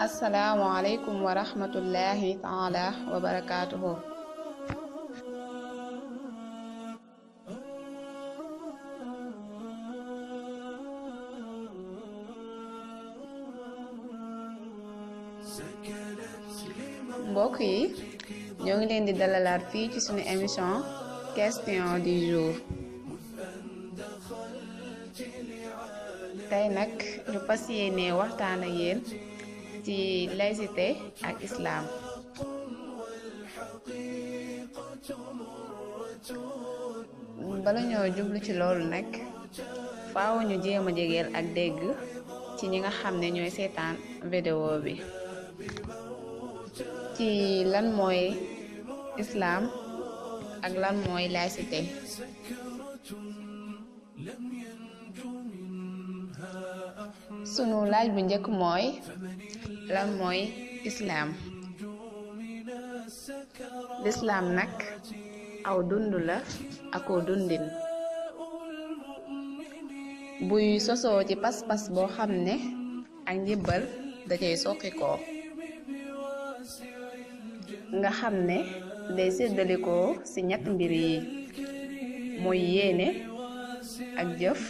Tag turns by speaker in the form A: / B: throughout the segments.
A: assalaamu aleykum wa rahmatullahi taala wa barakaatuhu. mbokk yi ñoo ngi leen di dalalaat fii ci sunu émission question du jour. tey nag ñu fas yéene waxtaan ak yéen ci laïcité ak islam. bala ñoo jublu ci loolu nag faaw ñu jéem a jegeel ak dégg ci ñi nga xam ne ñooy seetaan vidéo bi ci lan mooy islam ak lan mooy laïcité. sunu laaj bu njëkk mooy lan mooy islam. lislaam nag aw dund la ako dundin buy sosoo ci pas-pas boo xam ne ak njibbal dajay soqikoo nga xam ne day séddalikoo ci ñett mbir yi mooy yéene ak jëf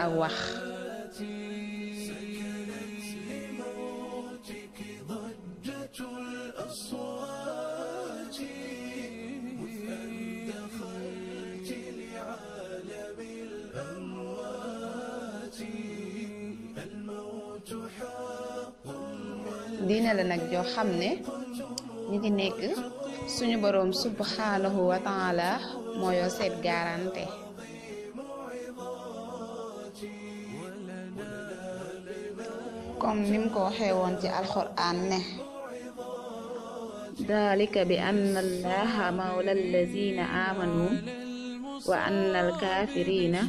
A: ak wax. diine la nag joo xam ne ñi ci nekk suñu boroom subhanahu wa taala moo yor seet garanté. comme nim ko waxee woon ci alxuraan ne dalika bi anna allaha mawla allazina amanu wa anna alkafirina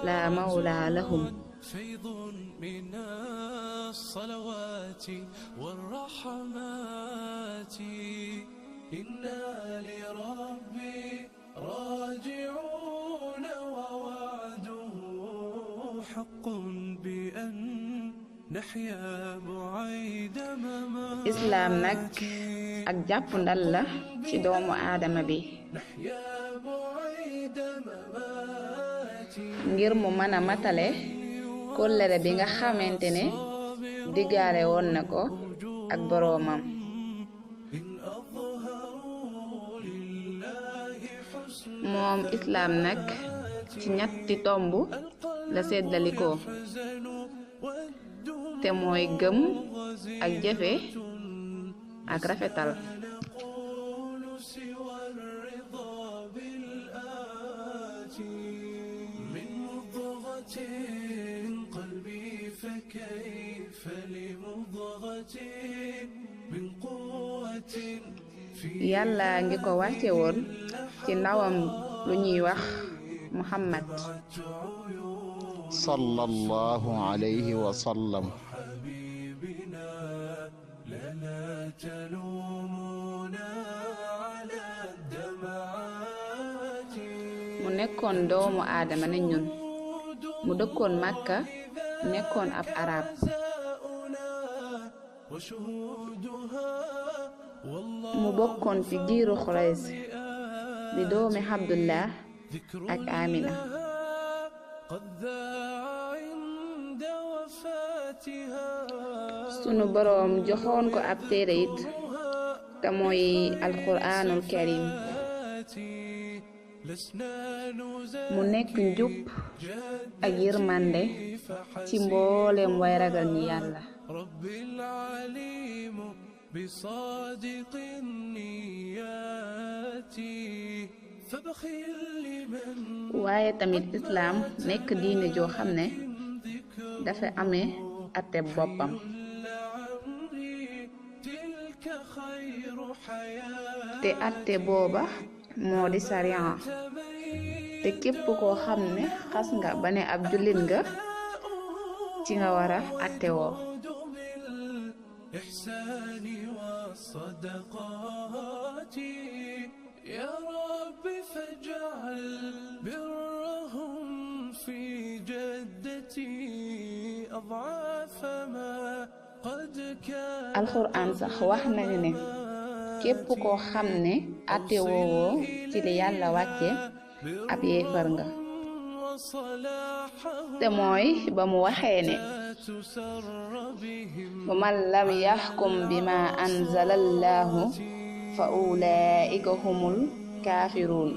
A: la mawla lahum.
B: من الصلوات والرحمات إنا لربي راجعون ووعده حق بأن نحيا بعيد ممات.
A: islam nag ak jàpp ndal la ci doomu aadama bi ngir mu mën a matale kóllëre bi nga xamante ne diggaale woon na ko ak boroomam. moom islaam nag ci ñetti tomb la seddalikoo te mooy gëm ak jëfe ak rafetal. yàlla ngi ko wàcce woon ci ndawam lu ñuy wax muhammad
C: sallallahu alayhi wa sallam.
A: mu nekkoon doomu aadama ne ñun mu dëkkoon Makka nekkoon ab arab. mu bokkoon ci giiru Xurays di doomi Abdullah ak Amina. sunu boroom joxoon ko ab téere it te mooy alquraanul karim. mu nekk njub ak yërmande ci mbooleem way ragal ni yàlla. waaye tamit islaam nekk diine joo xam ne dafa amee àtte boppam. te àtte booba moo di sariya. te képp koo xam ne xas nga ba ne ab jullit nga ci nga war a àtte woo.
B: يا رب فاجعل برهم في جدتي أضعاف ما قد
A: alxuraan sax wax nañu ne képp koo xam ne àtte woowoo ci li yàlla wàcce ab yéefar nga te mooy ba mu waxee ne wa man lam yaxkum bima anzalallahu fa ulaika humul kaafiruun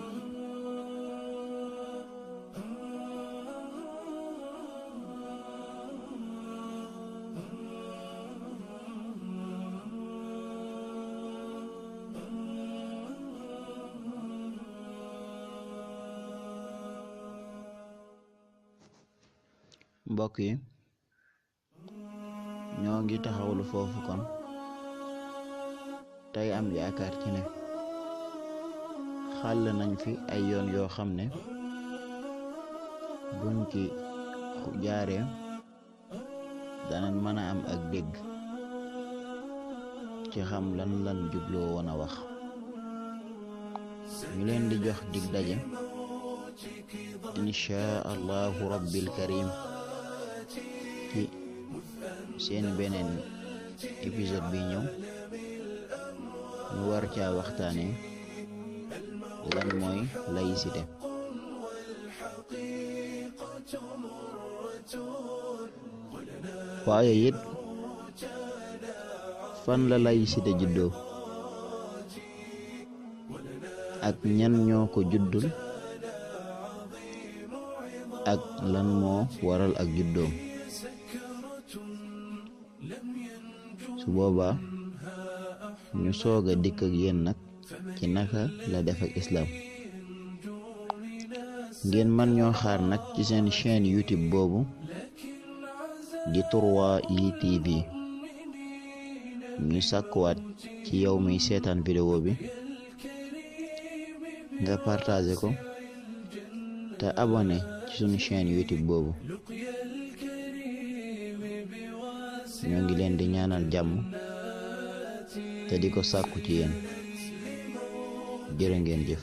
C: mbokk yi ñoo ngi taxawlu foofu kon tey am yaakaar ci ne xàll nañ fi ay yoon yoo xam ne buñ ci jaaree danañ mën a am ak dégg ci xam lan jubloo woon a wax ñu leen di jox dig daje inshaa allahu rabbil karim ci seen beneen épisode bi ñëw ñu war caa waxtaane lan mooy laïcité waaye it fan la laïcité juddoo ak ñan ñoo ko juddul ak lan moo waral ak juddoom su boobaa ñu soog a dikk ak yéen nag ci naka la def ak islam ngeen man ñoo xaar nag ci seen chaîne YouTube boobu di 3i TV ñu sàkkuwaat ci yow mi seetaan vidéo bi nga partagé ko te abonné ci sunu chaîne YouTube boobu ñoo ngi leen di ñaanal jàmm te di ko sàkku ci yéen jërë ngeen jëf